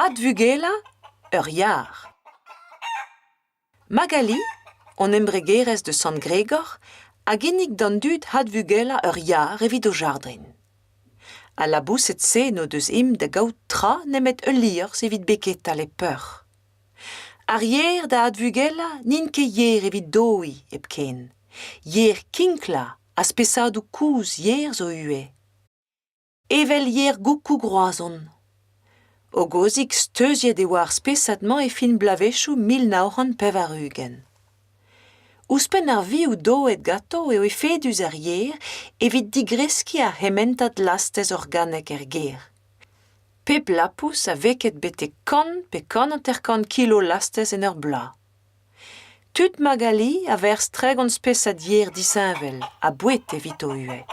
Advugelañ ur yar. Magali, hon embregerezh deus Sant-Gregor, a ginnig d'an dud advugelañ ur yar evit o jardrin. Al laboused-se n'o deus ezhomm da gaout tra nemet ul liorzh evit beketal e peoc'h. Ar yer da advugelañ n'int ket yer evit doiñ hepken. Yer kinklañ ha spesadoù kozh yer zo ivez. Evel yer goukoug Roazhon. Hogozik steuziet e oa ar spesad-mañ e fin bloavezhioù 1980. Ouzhpenn ar vioù doet ganto eo efedus ar yer evit digreskiñ ar c'hementad lastez organek er gêr. Pep lapous a veket betek kant pe 150 kilo lastez en ur bloaz. Tud Magali a verzh 30 spesad yer disheñvel ha boued evito ivez.